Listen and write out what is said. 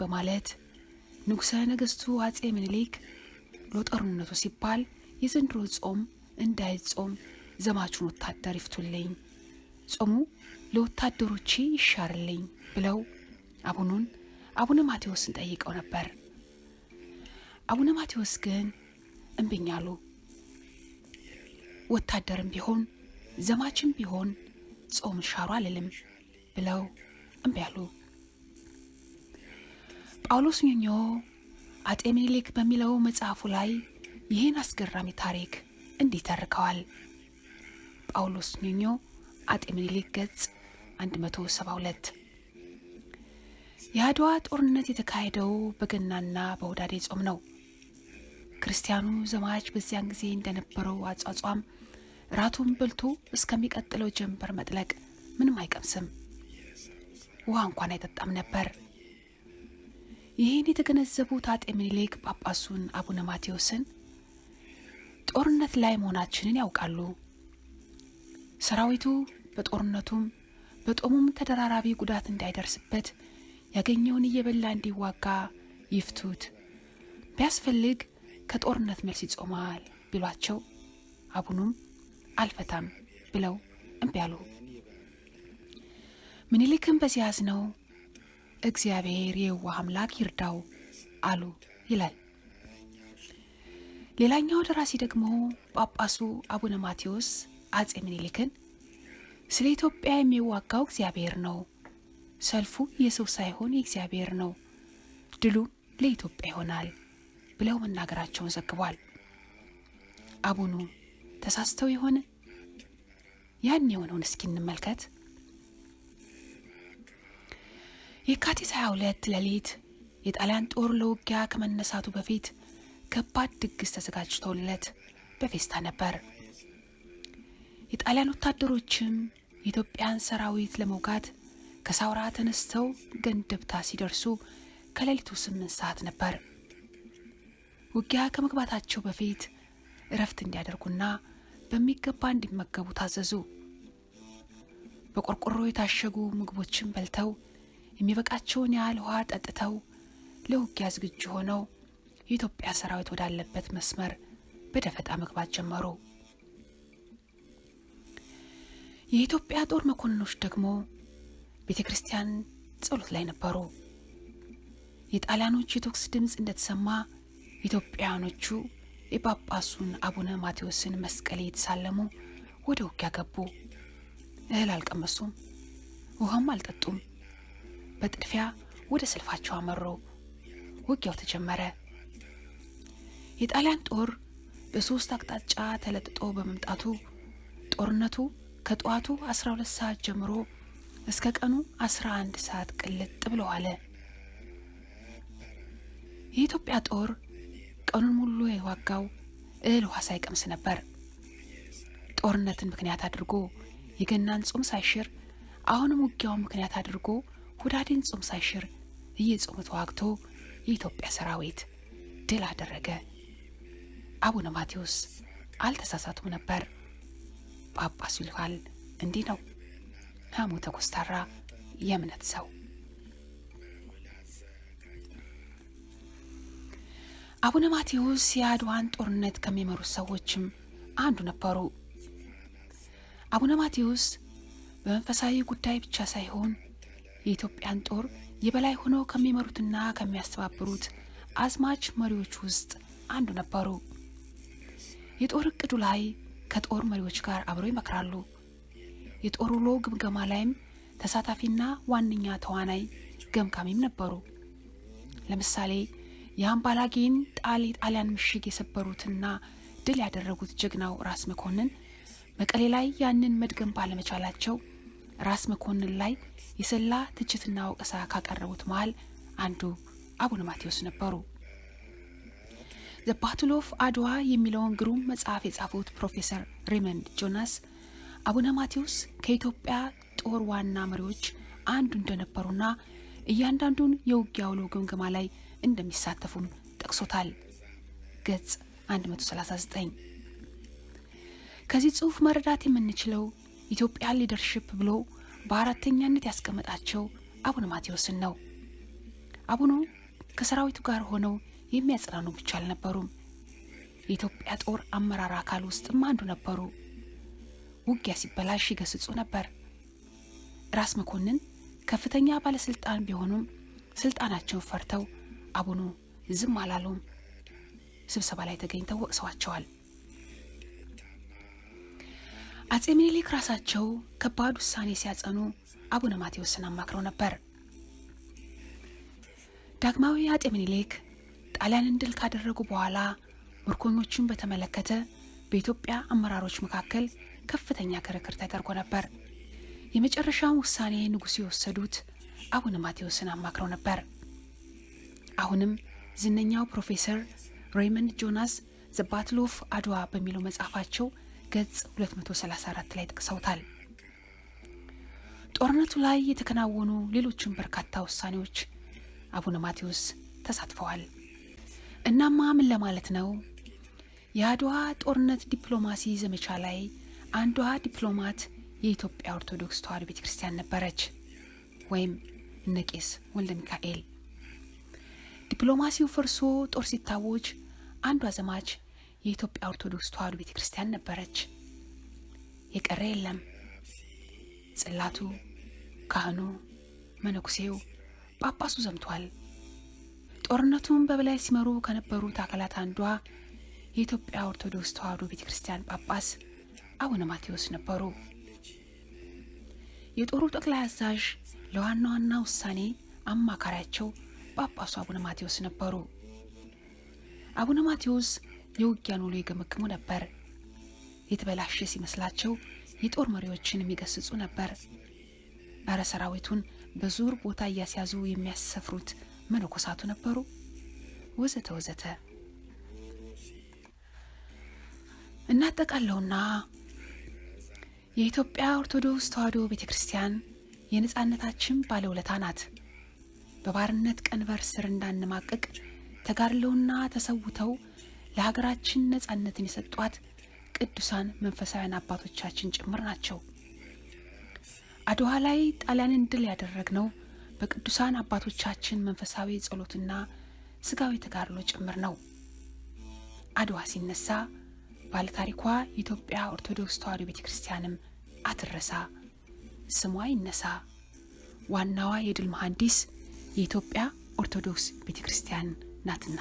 በማለት ንጉሠ ነገሥቱ አጼ ምኒልክ ለጦርነቱ ሲባል የዘንድሮ ጾም እንዳይጾም ዘማቹን ወታደር ይፍቱልኝ፣ ጾሙ ለወታደሮቼ ይሻርልኝ ብለው አቡኑን አቡነ ማቴዎስን ጠይቀው ነበር። አቡነ ማቴዎስ ግን እምቢኝ አሉ። ወታደርም ቢሆን ዘማችም ቢሆን ጾም ሻሩ አልልም ብለው እምቢ አሉ። ጳውሎስ ኞኞ አጤ ምኒልክ በሚለው መጽሐፉ ላይ ይህን አስገራሚ ታሪክ እንዲህ ተርከዋል። ጳውሎስ ኞኞ፣ አጤ ምኒልክ፣ ገጽ 172። የአድዋ ጦርነት የተካሄደው በገናና በሁዳዴ ጾም ነው። ክርስቲያኑ ዘማች በዚያን ጊዜ እንደነበረው አጿጿም ራቱን በልቶ እስከሚቀጥለው ጀንበር መጥለቅ ምንም አይቀምስም፣ ውሃ እንኳን አይጠጣም ነበር። ይህን የተገነዘቡት አጤ ምኒልክ ጳጳሱን አቡነ ማቴዎስን ጦርነት ላይ መሆናችንን ያውቃሉ፣ ሰራዊቱ በጦርነቱም በጦሙም ተደራራቢ ጉዳት እንዳይደርስበት ያገኘውን እየበላ እንዲዋጋ ይፍቱት፣ ቢያስፈልግ ከጦርነት መልስ ይጾማል ቢሏቸው አቡኑም አልፈታም ብለው እምቢ አሉ። ምኒልክም በዚህ አዝነው እግዚአብሔር የዋህ አምላክ ይርዳው አሉ ይላል። ሌላኛው ደራሲ ደግሞ ጳጳሱ አቡነ ማቴዎስ አጼ ምኒልክን ስለ ኢትዮጵያ የሚዋጋው እግዚአብሔር ነው፣ ሰልፉ የሰው ሳይሆን የእግዚአብሔር ነው፣ ድሉም ለኢትዮጵያ ይሆናል ብለው መናገራቸውን ዘግቧል። አቡኑ ተሳስተው የሆነ? ያን የሆነውን እስኪ እንመልከት። የካቲት 22 ሌሊት የጣሊያን ጦር ለውጊያ ከመነሳቱ በፊት ከባድ ድግስ ተዘጋጅቶለት በፌስታ ነበር። የጣሊያን ወታደሮችም የኢትዮጵያን ሰራዊት ለመውጋት ከሳውራ ተነስተው ገንደብታ ሲደርሱ ከሌሊቱ 8 ሰዓት ነበር። ውጊያ ከመግባታቸው በፊት እረፍት እንዲያደርጉና በሚገባ እንዲመገቡ ታዘዙ። በቆርቆሮ የታሸጉ ምግቦችን በልተው፣ የሚበቃቸውን ያህል ውሃ ጠጥተው፣ ለውጊያ ዝግጁ ሆነው የኢትዮጵያ ሰራዊት ወዳለበት መስመር በደፈጣ መግባት ጀመሩ። የኢትዮጵያ ጦር መኮንኖች ደግሞ ቤተ ክርስቲያን ጸሎት ላይ ነበሩ። የጣሊያኖች የተኩስ ድምፅ እንደተሰማ ኢትዮጵያውያኖቹ የጳጳሱን አቡነ ማቴዎስን መስቀል እየተሳለሙ ወደ ውጊያ ገቡ። እህል አልቀመሱም፣ ውሃም አልጠጡም። በጥድፊያ ወደ ሰልፋቸው አመሩ። ውጊያው ተጀመረ። የጣሊያን ጦር በሶስት አቅጣጫ ተለጥጦ በመምጣቱ ጦርነቱ ከጠዋቱ 12 ሰዓት ጀምሮ እስከ ቀኑ 11 ሰዓት ቅልጥ ብሎ ዋለ። የኢትዮጵያ ጦር ቀኑን ሙሉ የዋጋው እህል ውሃ ሳይቀምስ ነበር። ጦርነትን ምክንያት አድርጎ የገናን ጾም ሳይሽር፣ አሁንም ውጊያውን ምክንያት አድርጎ ሁዳዴን ጾም ሳይሽር እየጾመ ተዋግቶ የኢትዮጵያ ሰራዊት ድል አደረገ። አቡነ ማቴዎስ አልተሳሳቱም ነበር። ጳጳሱ ይልሃል እንዲህ ነው ሐሞተ ኮስታራ የእምነት ሰው። አቡነ ማቴዎስ የአድዋን ጦርነት ከሚመሩት ሰዎችም አንዱ ነበሩ። አቡነ ማቴዎስ በመንፈሳዊ ጉዳይ ብቻ ሳይሆን የኢትዮጵያን ጦር የበላይ ሆነው ከሚመሩትና ከሚያስተባብሩት አዝማች መሪዎች ውስጥ አንዱ ነበሩ። የጦር እቅዱ ላይ ከጦር መሪዎች ጋር አብረው ይመክራሉ። የጦር ውሎ ግምገማ ላይም ተሳታፊና ዋነኛ ተዋናይ ገምጋሚም ነበሩ። ለምሳሌ የአምባላጌን ጣል የጣሊያን ምሽግ የሰበሩትና ድል ያደረጉት ጀግናው ራስ መኮንን መቀሌ ላይ ያንን መድገም ባለመቻላቸው ራስ መኮንን ላይ የሰላ ትችትና ወቀሳ ካቀረቡት መሀል አንዱ አቡነ ማቴዎስ ነበሩ። The Battle of Adwa የሚለውን ግሩም መጽሐፍ የጻፉት ፕሮፌሰር ሬመንድ ጆናስ አቡነ ማቴዎስ ከኢትዮጵያ ጦር ዋና መሪዎች አንዱ እንደነበሩና እያንዳንዱን የውጊያ ውሎ ግምገማ ላይ እንደሚሳተፉም ጠቅሶታል። ገጽ 139። ከዚህ ጽሑፍ መረዳት የምንችለው Ethiopian leadership ብሎ በአራተኛነት ያስቀመጣቸው አቡነ ማቴዎስን ነው። አቡኑ ከሰራዊቱ ጋር ሆነው የሚያጽናኑ ብቻ አልነበሩም። የኢትዮጵያ ጦር አመራር አካል ውስጥም አንዱ ነበሩ። ውጊያ ሲበላሽ ይገስጹ ነበር። ራስ መኮንን ከፍተኛ ባለስልጣን ቢሆኑም ስልጣናቸውን ፈርተው አቡኑ ዝም አላሉም። ስብሰባ ላይ ተገኝተው ወቅሰዋቸዋል። አጼ ምኒልክ ራሳቸው ከባድ ውሳኔ ሲያጸኑ አቡነ ማቴዎስን አማክረው ነበር። ዳግማዊ አጤ ምኒልክ ጣሊያንን ድል ካደረጉ በኋላ ምርኮኞቹን በተመለከተ በኢትዮጵያ አመራሮች መካከል ከፍተኛ ክርክር ተደርጎ ነበር። የመጨረሻውን ውሳኔ ንጉሱ የወሰዱት አቡነ ማቴዎስን አማክረው ነበር። አሁንም ዝነኛው ፕሮፌሰር ሬይመንድ ጆናስ The Battle of Adwa በሚለው መጽሐፋቸው ገጽ 234 ላይ ጠቅሰውታል። ጦርነቱ ላይ የተከናወኑ ሌሎችም በርካታ ውሳኔዎች አቡነ ማቴዎስ ተሳትፈዋል። እናማ ምን ለማለት ነው? የአድዋ ጦርነት ዲፕሎማሲ ዘመቻ ላይ አንዷ ዲፕሎማት የኢትዮጵያ ኦርቶዶክስ ተዋሕዶ ቤተ ክርስቲያን ነበረች፣ ወይም እነ ቄስ ወልደ ሚካኤል። ዲፕሎማሲው ፈርሶ ጦር ሲታወጅ አንዷ ዘማች የኢትዮጵያ ኦርቶዶክስ ተዋሕዶ ቤተ ክርስቲያን ነበረች። የቀረ የለም። ጽላቱ፣ ካህኑ፣ መነኩሴው፣ ጳጳሱ ዘምቷል። ጦርነቱን በበላይ ሲመሩ ከነበሩት አካላት አንዷ የኢትዮጵያ ኦርቶዶክስ ተዋሕዶ ቤተ ክርስቲያን ጳጳስ አቡነ ማቴዎስ ነበሩ። የጦሩ ጠቅላይ አዛዥ ለዋና ዋና ውሳኔ አማካሪያቸው ጳጳሱ አቡነ ማቴዎስ ነበሩ። አቡነ ማቴዎስ የውጊያን ውሎ ይገመግሙ ነበር። የተበላሸ ሲመስላቸው የጦር መሪዎችን የሚገስጹ ነበር። እረ ሰራዊቱን በዙር ቦታ እያስያዙ የሚያሰፍሩት መነኮሳቱ ነበሩ፣ ወዘተ ወዘተ። እናጠቃለውና የኢትዮጵያ ኦርቶዶክስ ተዋሕዶ ቤተ ክርስቲያን የነጻነታችን ባለውለታ ናት። በባርነት ቀንበር ስር እንዳንማቅቅ ተጋድለውና ተሰውተው ለሀገራችን ነጻነትን የሰጧት ቅዱሳን መንፈሳውያን አባቶቻችን ጭምር ናቸው። አድዋ ላይ ጣሊያንን ድል ያደረግነው በቅዱሳን አባቶቻችን መንፈሳዊ ጸሎትና ስጋዊ ተጋድሎ ጭምር ነው። አድዋ ሲነሳ ባለታሪኳ የኢትዮጵያ ኦርቶዶክስ ተዋሕዶ ቤተ ክርስቲያንም አትረሳ፣ ስሟ ይነሳ። ዋናዋ የድል መሐንዲስ የኢትዮጵያ ኦርቶዶክስ ቤተ ክርስቲያን ናትና።